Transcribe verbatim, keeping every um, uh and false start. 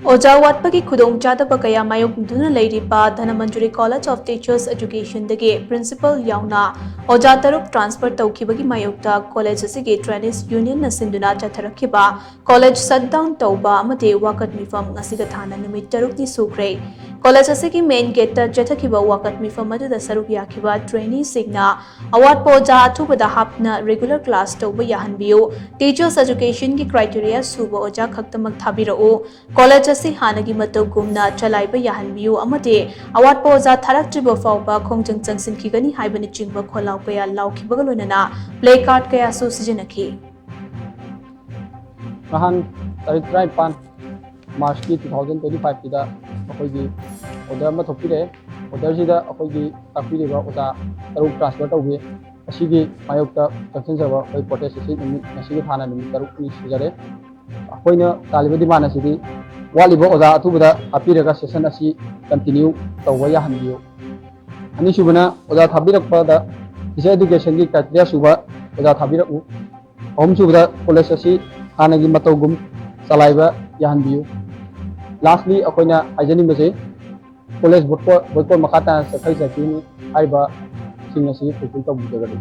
ꯑꯣꯖꯥ ꯋꯥꯠꯄꯒꯤ ꯈꯨꯗꯣꯡꯆꯥꯗꯕ ꯀꯌꯥ ꯃꯥꯌꯣꯛꯅꯗꯨꯅ ꯂꯩꯔꯤꯕ Dhanamanjuri College of Teachers Educationꯗꯒꯤ principal ꯌꯥꯎꯅ ꯑꯣꯖꯥ ꯇꯔꯨꯛ transfer ꯇꯧꯈꯤꯕꯒꯤ ꯃꯥꯌꯣꯛꯇ college ꯑꯁꯤꯒꯤ trainees unionꯅ ꯁꯤꯟꯗꯨꯅ ꯆꯠꯊꯔꯛꯈꯤꯕ college shutdown ꯇꯧꯕ ꯑꯃꯗꯤ ꯋꯥꯀꯠ ꯃꯤꯐꯝ ꯉꯁꯤꯒ ꯊꯥꯅ ꯅꯨꯃꯤꯠ ꯇꯔꯨꯛꯅꯤ ꯁꯨꯈ꯭ꯔꯦ꯫ College ꯑꯁꯤꯒꯤ main gateꯇ ꯆꯠꯊꯈꯤꯕ ꯋꯥꯀꯠ ꯃꯤꯐꯝ ꯑꯗꯨꯗ ꯁꯔꯨꯛ ꯌꯥꯈꯤꯕ traineeꯁꯤꯡꯅ ꯑꯋꯥꯠꯄ ꯑꯣꯖꯥ ꯑꯊꯨꯕꯗ ꯍꯥꯞꯅ regular class ꯇꯧꯕ ꯌꯥꯍꯟꯕꯤꯌꯨ, Teachers Educationꯒꯤ criteria ꯁꯨꯕ ꯑꯣꯖꯥ ꯈꯛꯇꯃꯛ ꯊꯥꯕꯤꯔꯛꯎ, college ꯑꯁꯤ ꯍꯥꯟꯅꯒꯤ ꯃꯇꯧꯒꯨꯝꯅ ꯆꯂꯥꯏꯕ ꯌꯥꯍꯟꯕꯤꯌꯨ ꯑꯃꯗꯤ ꯑꯋꯥꯠꯄ ꯑꯣꯖꯥ ꯊꯥꯔꯛꯇ꯭ꯔꯤꯕ ꯐꯥꯎꯕ ꯈꯣꯡꯖꯪ ꯆꯪꯁꯤꯟꯈꯤꯒꯅꯤ ꯍꯥꯏꯕꯅꯆꯤꯡꯕ ꯈꯣꯜꯂꯥꯎ ꯀꯌꯥ ꯂꯥꯎꯈꯤꯕꯒ ꯂꯣꯏꯅꯅ placard ꯀꯌꯥꯁꯨ ꯁꯤꯖꯤꯟꯅꯈꯤ꯫ ꯅꯍꯥꯟ ꯇꯥꯔꯤꯛ ꯇꯔꯥꯅꯤꯄꯥꯟ Marchꯀꯤ two thousand twenty fiveꯀꯤꯗ ꯑꯩꯈꯣꯏꯒꯤ order ꯑꯃ ꯊꯣꯛꯄꯤꯔꯛꯑꯦ꯫ Orderꯁꯤꯗ ꯑꯩꯈꯣꯏꯒꯤ ꯇꯥꯛꯄꯤꯔꯤꯕ ꯑꯣꯖꯥ ꯇꯔꯨꯛ transfer ꯇꯧꯕꯤ꯫ ꯑꯁꯤꯒꯤ ꯃꯥꯌꯣꯛꯇ ꯆꯪꯁꯤꯟꯖꯕ ꯑꯩꯈꯣꯏ protest ꯑꯁꯤ ꯅꯨꯃꯤꯠ, ꯉꯁꯤꯒꯤ ꯊꯥꯅ ꯅꯨꯃꯤꯠ ꯇꯔꯨꯛꯅꯤ ꯁꯨꯖꯔꯦ꯫ ꯑꯩꯈꯣꯏꯅ ꯇꯥꯜꯂꯤꯕ demand ꯑꯁꯤꯗꯤ ꯋꯥꯠꯂꯤꯕ ꯑꯣꯖꯥ ꯑꯊꯨꯕꯗ ꯍꯥꯞꯄꯤꯔꯒ session ꯑꯁꯤ continue ꯇꯧꯕ ꯌꯥꯍꯟꯕꯤꯌꯨ꯫ ꯑꯅꯤꯁꯨꯕꯅ ꯑꯣꯖꯥ ꯊꯥꯕꯤꯔꯛꯄꯗ Teacher Educationꯒꯤ criteria ꯁꯨꯕ ꯑꯣꯖꯥ ꯊꯥꯕꯤꯔꯛꯎ꯫ ꯑꯍꯨꯝꯁꯨꯕꯗ college ꯑꯁꯤ ꯍꯥꯟꯅꯒꯤ ꯃꯇꯧꯒꯨꯝ ꯆꯂꯥꯏꯕ ꯌꯥꯍꯟꯕꯤꯌꯨ꯫ Lastly ꯑꯩꯈꯣꯏꯅ ꯍꯥꯏꯖꯅꯤꯡꯕꯁꯤ college boycott, boycott ꯃꯈꯥ ꯇꯥꯅ ꯆꯠꯊꯖꯈꯤꯅꯤ ꯍꯥꯏꯔꯤꯕꯁꯤꯡ ꯑꯁꯤ fulfill ꯇꯧꯕꯤꯒꯗꯕꯅꯤ꯫